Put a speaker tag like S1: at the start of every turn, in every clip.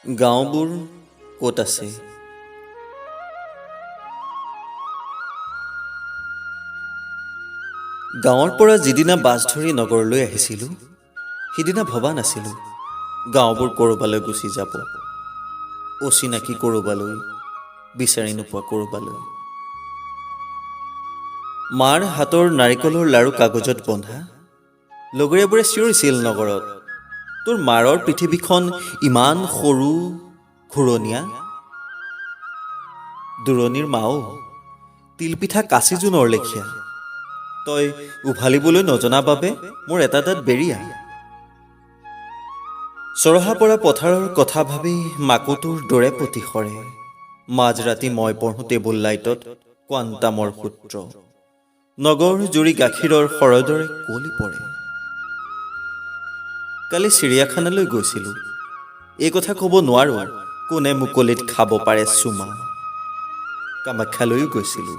S1: গাঁওবোৰ ক'ত আছে? গাঁৱৰ পৰা যিদিনা বাছ ধৰি নগৰলৈ আহিছিলোঁ, সিদিনা ভবা নাছিলোঁ গাঁওবোৰ ক'ৰবালৈ গুচি যাব, অচিনাকি ক'ৰবালৈ, বিচাৰি নোপোৱা ক'ৰবালৈ। মাৰ হাতৰ নাৰিকলৰ লাৰু কাগজত বন্ধা, লগৰীয়াবোৰে চিঞৰিছিল নগৰত, তোৰ মাৰৰ পৃথিৱীখন ইমান সৰু ঘূৰণীয়া। দূৰণিৰ মাও তিলপিঠা কাঁচি জোনৰ লেখীয়া, তই উভালিবলৈ নজনা বাবে মোৰ এটা দাঁত বেৰিয়া। চৰহা পৰা পথাৰৰ কথা ভাবি মাকোটোৰ দৰে পতি সৰে। মাজৰাতি মই পঢ়োঁ টেবুল লাইটত কোৱাণ্টামৰ সূত্ৰ। নগৰ জুৰি গাখীৰৰ সৰৰ দৰে কুঁৱলী পৰে। কালি চিৰিয়াখানালৈ গৈছিলোঁ। এই কথা ক'ব নোৱাৰোঁ কোনে মুকলিত খাব পাৰে চুমা। কামাখ্যালৈও গৈছিলোঁ।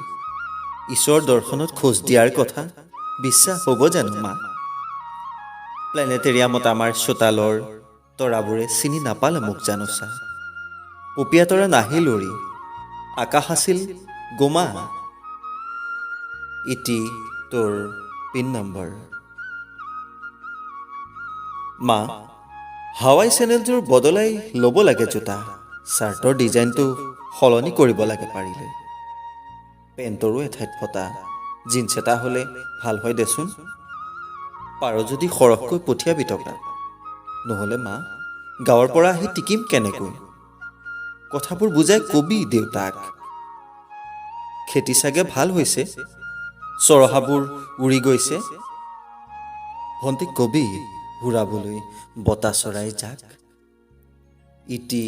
S1: ঈশ্বৰ দৰ্শনত খোজ দিয়াৰ কথা বিশ্বাস হ'ব জানো মা? প্লেনেটেৰিয়ামত আমাৰ চোতালৰ তৰাবোৰে চিনি নাপালে মোক জানোচা। পপীয়া তৰা নাহিল উৰি, আকাশ আছিল গোমা। ইতি তোৰ পিন নম্বৰ। মা, হাৱাই চেণ্ডেলযোৰ বদলাই ল'ব লাগে জোতা, চাৰ্টৰ ডিজাইনটো সলনি কৰিব লাগে পাৰিলে। পেণ্টৰো এঠাইত ফটা, জিন্স এটা হ'লে ভাল হয় দেচোন। পাৰ যদি সৰহকৈ পঠিয়াবি টকা। নহ'লে মা, গাঁৱৰ পৰা আহি টিকিম কেনেকৈ? কথাবোৰ বুজাই কবি দেউতাক। খেতি চাগে ভাল হৈছে, চৰহাবোৰ উৰি গৈছে। ভণ্টিক কবি হুৰাবলৈ বতা চৰাই যাক। ইতি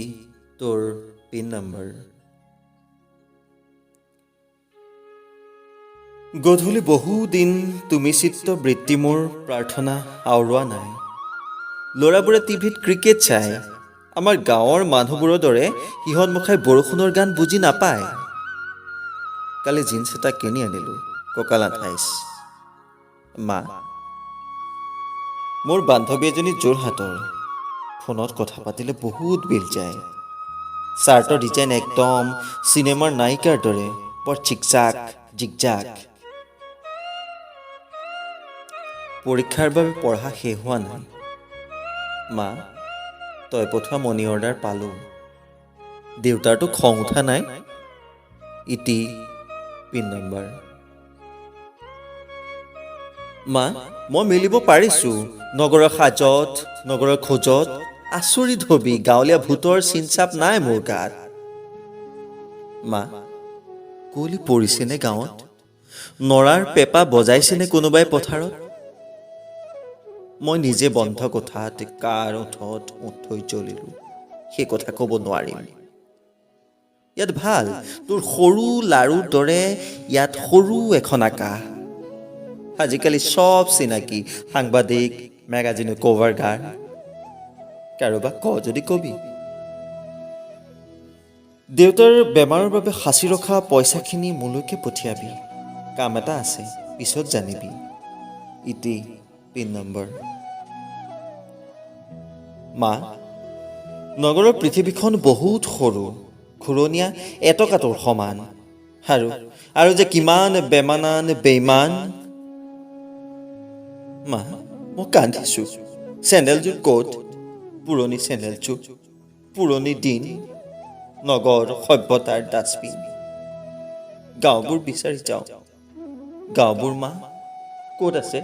S1: তোৰ পিন নম্বৰ। গধূলি বহুদিন তুমি চিত্ত বৃত্তি মোৰ প্ৰাৰ্থনা আওৰোৱা নাই। ল'ৰাবোৰে টিভিত ক্ৰিকেট চায়। আমাৰ গাঁৱৰ মানুহবোৰৰ দৰে সিহঁত মুখাই বৰষুণৰ গান বুজি নাপায়। কালি জিন্স এটা কিনি আনিলোঁ, কঁকাল 28। মা, মোৰ বান্ধৱী এজনী যোৰহাটৰ। ফোনত কথা পাতিলে বহুত বিল যায়। চাৰ্টৰ ডিজাইন একদম চিনেমাৰ নায়িকাৰ দৰে, বৰ চিকচাক জিকজাক। পৰীক্ষাৰ বাবে পঢ়া শেষ হোৱা নাই। মা, তই পঠোৱা মানি অৰ্ডাৰ পালোঁ। দেউতাৰতো খং উঠা নাই? ইতি পিন নম্বৰ। মা, মই মিলিব পাৰিছোঁ নগৰৰ সাজত, নগৰৰ খোজত। আচৰিত হবি, গাঁৱলীয়া ভূতৰ চিনচাপ নাই মোৰ গাত। মা, কুঁৱলী পৰিছেনে গাঁৱত? নৰাৰ পেঁপা বজাইছেনে কোনোবাই পথাৰত? মই নিজে বন্ধ কোঠাত কাৰ ওঠত ওঁঠ থৈ জ্বলিলোঁ, সেই কথা ক'ব নোৱাৰিম। ইয়াত ভাল, তোৰ সৰু লাৰুৰ দৰে ইয়াত সৰু এখন আকাশ। আজিকালি চব চিনাকি, সাংবাদিক, মেগাজিনৰ কভাৰ গাৰ্ল। কাৰোবাক ক যদি কবি। দেউতাৰ বেমাৰৰ বাবে সাঁচি ৰখা পইচাখিনি মোলৈকে পঠিয়াবি। কাম এটা আছে, পিছত জানিবি। ইতি পিন নম্বৰ। মা, নগৰৰ পৃথিৱীখন বহুত সৰু, ঘূৰণীয়া, এটকাটোৰ সমান। আৰু যে কিমান বেমানান বেইমান। মা, মই কান্দিছোঁ। চেণ্ডেলযোৰ ক'ত? পুৰণি চেণ্ডেলযোৰ, পুৰণি দিন, নগৰ সভ্যতাৰ ডাষ্টবিন। গাঁওবোৰ বিচাৰি যাওঁ। গাঁওবোৰ মা ক'ত আছে?